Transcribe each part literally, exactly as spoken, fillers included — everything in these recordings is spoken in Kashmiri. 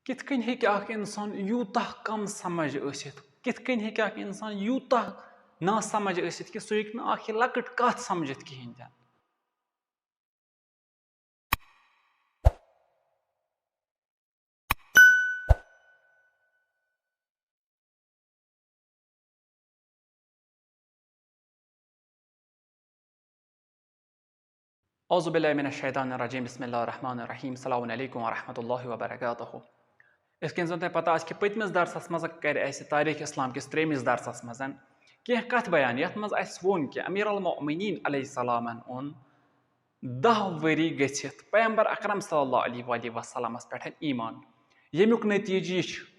کِتھ کٔنۍ ہیٚکہِ اکھ اِنسان یوٗتاہ کم سمجھ ٲسِتھ؟ کِتھ کٔنۍ ہیٚکہِ اکھ اِنسان یوٗتاہ ناسمجھ ٲسِتھ کہِ سُہ ہیٚکہِ نہٕ اکھ یہِ لۄکٕٹ کتھ سمجھِتھ کِہیٖنۍ تہِ نہٕ؟ اعوذ باللہ من الشیطان الرجیم، بسم اللہ الرحمن الرحیم، السلام علیکم ورحمۃ اللہ وبرکاتہ۔ یِتھ کٔنۍ زَن تۄہہِ پتہ آسہِ کہِ پٔتمِس درسَس منٛز کَرِ اَسہِ تاریخ اسلام کِس ترٛیٚیمِس درسَس منٛز کینٛہہ کَتھ بیان، یَتھ منٛز اَسہِ ووٚن کہِ امیر المؤمنین علیہ السلامَن اوٚن دَہ ؤری گٔژھِتھ پیغمبر اکرم صلی اللہ علیہ وآلہ وسلمَس پٮ۪ٹھ ایمان، ییٚمیُک نتیٖجہٕ یہِ چھُ۔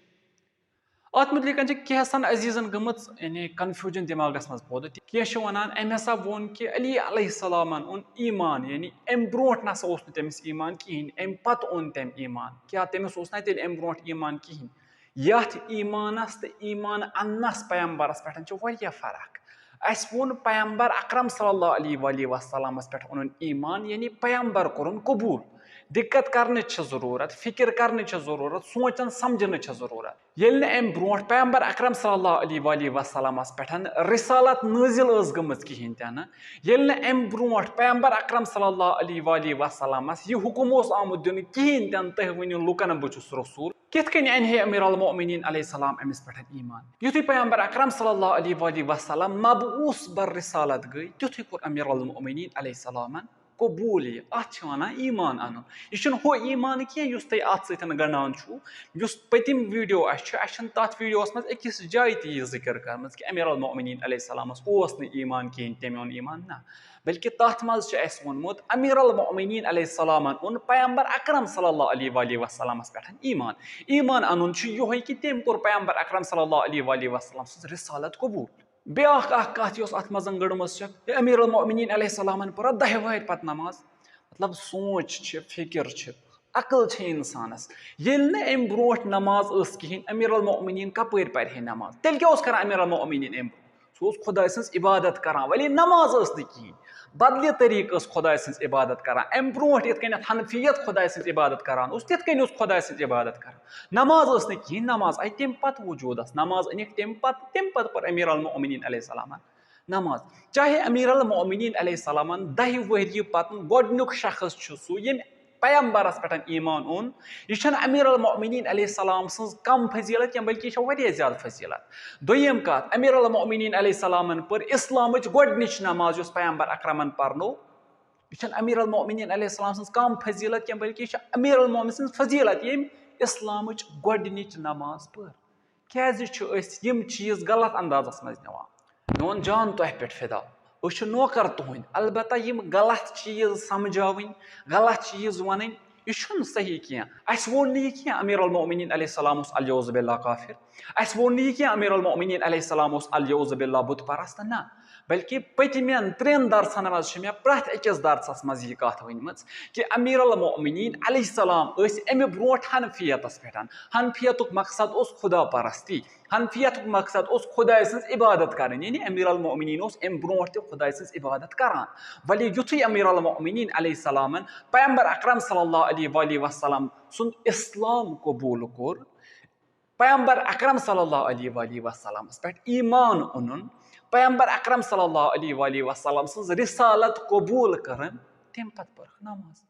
اَتھ مُتعلِق چھِ کینٛژَن عزیٖزَن گٔمٕژ، یعنی، confusion دٮ۪ماغَس منٛز پٲدٕ۔ کینٛہہ چھِ وَنان، أمۍ ہسا ووٚن کہِ علی علیہ السلامَن اوٚن ایمان، یعنی، اَمہِ برونٛٹھ نہ سا اوس نہٕ تٔمِس ایمان کِہیٖنۍ، اَمہِ پَتہٕ اوٚن تٔمۍ ایمان۔ کیٛاہ تٔمِس اوس نہ تیٚلہِ اَمہِ برونٛٹھ ایمان کِہیٖنۍ؟ یَتھ ایمانَس تہٕ ایمان اَننَس پیغمبرَس پٮ۪ٹھ چھِ واریاہ فرق۔ اَسہِ ووٚن پیغمبر اکرم صلی اللہ علیہ وآلہ وسلمَس پٮ۪ٹھ اوٚنُن ایمان، یعنی پیغمبر کوٚرُن قبوٗل۔ دِقت کرنٕچ چھِ ضروٗرت، فِکر کرنٕچ چھِ ضروٗرت، سونٛچُن سمجھنٕچ چھِ ضروٗرت۔ ییٚلہِ نہٕ اَمہِ برونٛٹھ پیغمبر اکرم صلی اللہ علیہ وآلہ وسلمَس پٮ۪ٹھ رسالت نٲزِل ٲس گٔمٕژ کِہیٖنۍ تہِ نہٕ، ییٚلہِ نہٕ اَمہِ برونٛٹھ پیغمبر اکرم صلی اللہ علیہ وآلہ وسلمَس یہِ حُکُم اوس آمُت دِنہٕ کِہیٖنۍ تہِ نہٕ، تُہۍ ؤنِو لُکن بہٕ چھُس رسول، کِتھ کٔنۍ اَنہِ ہے امیر المؤمنین علیہ السلام أمِس پٮ۪ٹھ ایمان؟ یُتھُے پیغمبر اکرم صلی اللہ علیہ وآلہ وسلم مبعوث بر رسالت گٔے، تیُتھُے کوٚر امیر المؤمنین علیہ السلامن قبوٗل یہِ۔ اَتھ چھِ وَنان ایمان اَنُن۔ یہِ چھُنہٕ ہُہ ایمان کینٛہہ یُس تُہۍ اَتھ سۭتۍ گنٛڈان چھُو، یُس پٔتِم video اَسہِ چھُ، اَسہِ چھَنہٕ تَتھ videoہَس منٛز أکِس جایہِ تہِ یہِ ذِکر کٔرمٕژ کہِ امیر المؤمنین علیہ السلامَس اوس نہٕ ایمان کِہیٖنۍ، تٔمۍ اوٚن ایمان، نہ۔ بلکہ تَتھ منٛز چھُ اَسہِ ووٚنمُت، امیر المؤمنین علیہ السلامَن اوٚن پیغمبر اکرم صلی اللہ علیہ وآلہ وسلمَس پٮ۪ٹھ ایمان۔ ایمان اَنُن چھُ یِہوٚے کہِ تٔمۍ کوٚر پیغمبر اکرم صلی اللہ علیہ وآلہ وسلم سٕنٛز رسالت قبوٗل۔ بیٛاکھ اکھ کتھ یۄس اتھ منٛز گٔڑمٕژ چھےٚ، امیر المؤمنین علیہ السلامن پٔر دہہِ وہرِ پتہٕ نماز۔ مطلب، سونٛچ چھِ، فکر چھِ، عقل چھِ انسانس۔ ییٚلہِ نہٕ امہِ برونٛٹھ نماز ٲس کِہیٖنۍ، امیر المؤمنین کپٲرۍ پرِ ہے نماز؟ تیٚلہِ کیٛاہ اوس کران امیر المؤمنین امہِ برونٛٹھ؟ سُہ اوس خۄداے سٕنٛز عبادت کران، ولی نماز ٲس نہٕ کِہیٖنۍ۔ بدلہِ طریٖقہٕ ٲس خۄداے سٕنٛز عبادت کران۔ امہِ برونٛٹھ یِتھ کٔنٮ۪تھ حنفیت خۄداے سٕنٛز عبادت کران اوس، تِتھ کٔنۍ اوس خۄداے سٕنٛز عبادت کران۔ نماز ٲس نہٕ کِہیٖنۍ، نماز آیہِ تَمہِ پتہٕ وجوٗدس۔ نماز أنِکھ تَمہِ پتہٕ، تَمہِ پتہٕ پٔر امیر المؤمنین علیہ السلامن نماز۔ چاہے امیر المؤمنین علیہ السلامن دہہِ ؤہرۍ پتہٕ گۄڈٕنیُک شخص چھُ سُہ، ییٚمۍ پیغمبرس پٮ۪ٹھ ایمان اوٚن۔ یہِ چھَنہٕ امیر المؤمنین علیہ السلام سٕنٛز کم فضیلت کینٛہہ، بلکہِ یہِ چھےٚ واریاہ زیادٕ فضیلت۔ دوٚیِم کتھ، امیر المؤمنین علیہ السلامن پٔر اسلامٕچ گۄڈٕنِچ نماز، یۄس پیغمبر اکرمن پرنو۔ یہِ چھَنہٕ امیر المؤمنین علیہ السلام سٕنٛز کم فضیلت کینٛہہ، بلکہِ یہِ چھِ امیر المؤمنین سٕنٛز فضیلت، ییٚمۍ اسلامٕچ گۄڈٕنِچ نماز پٔر۔ کیٛازِ چھِ أسۍ یِم چیٖز غلط اندازس منٛز نِوان؟ میون جان تۄہہِ پٮ۪ٹھ فدا، أسۍ چھِ نوکر تُہٕنٛدۍ، البتہ یِم غلط چیٖز سمجھاوٕنۍ، غلط چیٖز وَنٕنۍ، یہِ چھُنہٕ صحیح کینٛہہ۔ اَسہِ ووٚن نہٕ یہِ کینٛہہ امیر المؤمنین علیہ السلام اوس الیعوذ باللہ کافر۔ اَسہِ ووٚن نہٕ یہِ کینٛہہ امیر المؤمنین علیہ السلام اوس الیعوذ باللہ بت پرست، نہ۔ بلکہ پٔتمٮ۪ن ترٛٮ۪ن درسن منٛز چھِ مےٚ پرٛٮ۪تھ أکِس درسس منٛز یہِ کتھ ؤنمٕژ کہِ امیر المؤمنین علیہ السلام ٲسۍ امہِ برونٛٹھ حنفیتس پٮ۪ٹھ۔ حنفیتُک مقصد اوس خدا پرستی۔ حنفیتُک مقصد اوس خداے سٕنٛز عبادت کرٕنۍ، یعنی امیر المؤمنین اوس امہِ برونٛٹھ تہِ خداے سٕنٛز عبادت کران۔ ولی یُتھُے امیر المؤمنین علیہ السلامن پیغمبر اکرم صلی اللہ علیہ وآلہ وسلم سُنٛد اسلام قبوٗل کوٚر، پیغمبر اکرم صلی اللہ علیہ وآلہ وسلمس پٮ۪ٹھ ایمان اوٚنُن، پیغمبر اکرم صلی اللہ علیہ وآلہ وسلم سٕنٛز رسالت قبوٗل کٔرٕن، تَمہِ پتہٕ پٔرٕکھ نماز۔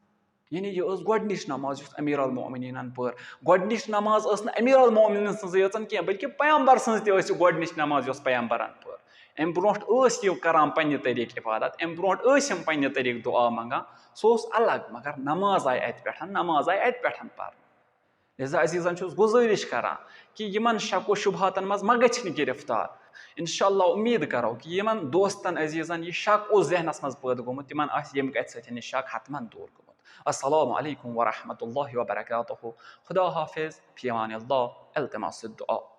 یعنی یہِ ٲس گۄڈٕنِچ نماز یُس امیر المؤمنینن پٔر۔ گۄڈٕنِچ نماز ٲس نہٕ امیر المؤمنین سٕنٛزٕے یٲژن کینٛہہ، بلکہِ پیغمبرن سٕنٛز تہِ ٲس یہِ گۄڈٕنِچ نماز یۄس پیغمبرن پٔر۔ امہِ برونٛٹھ ٲسۍ یِم کران پننہِ طریٖقہٕ عبادت، امہِ برونٛٹھ ٲسۍ یِم پننہِ طریٖقہٕ دُعا منٛگان، سُہ اوس الگ، مگر نماز آیہِ اتہِ پٮ۪ٹھ، نماز آیہِ اتہِ پٮ۪ٹھ پرنہٕ۔ لہذا عزیزن چھُس گُزٲرِش کران کہِ یِمن شک و شبہاتن منٛز مہ گژھِ نہٕ گرفتار۔ انشاءاللہ امید کرو کہِ یِمن دوستن عزیزن یہِ شک اوس ذہنس منٛز پٲدٕ گوٚمُت، تِمن آسہِ ییٚمہِ کتھِ سۭتۍ یہِ شک حتماً دوٗر گوٚمُت۔ السلام علیکم ورحمۃ اللہ وبرکاتہ۔ خدا حافظ، فی امان اللہ، التماس الدعا۔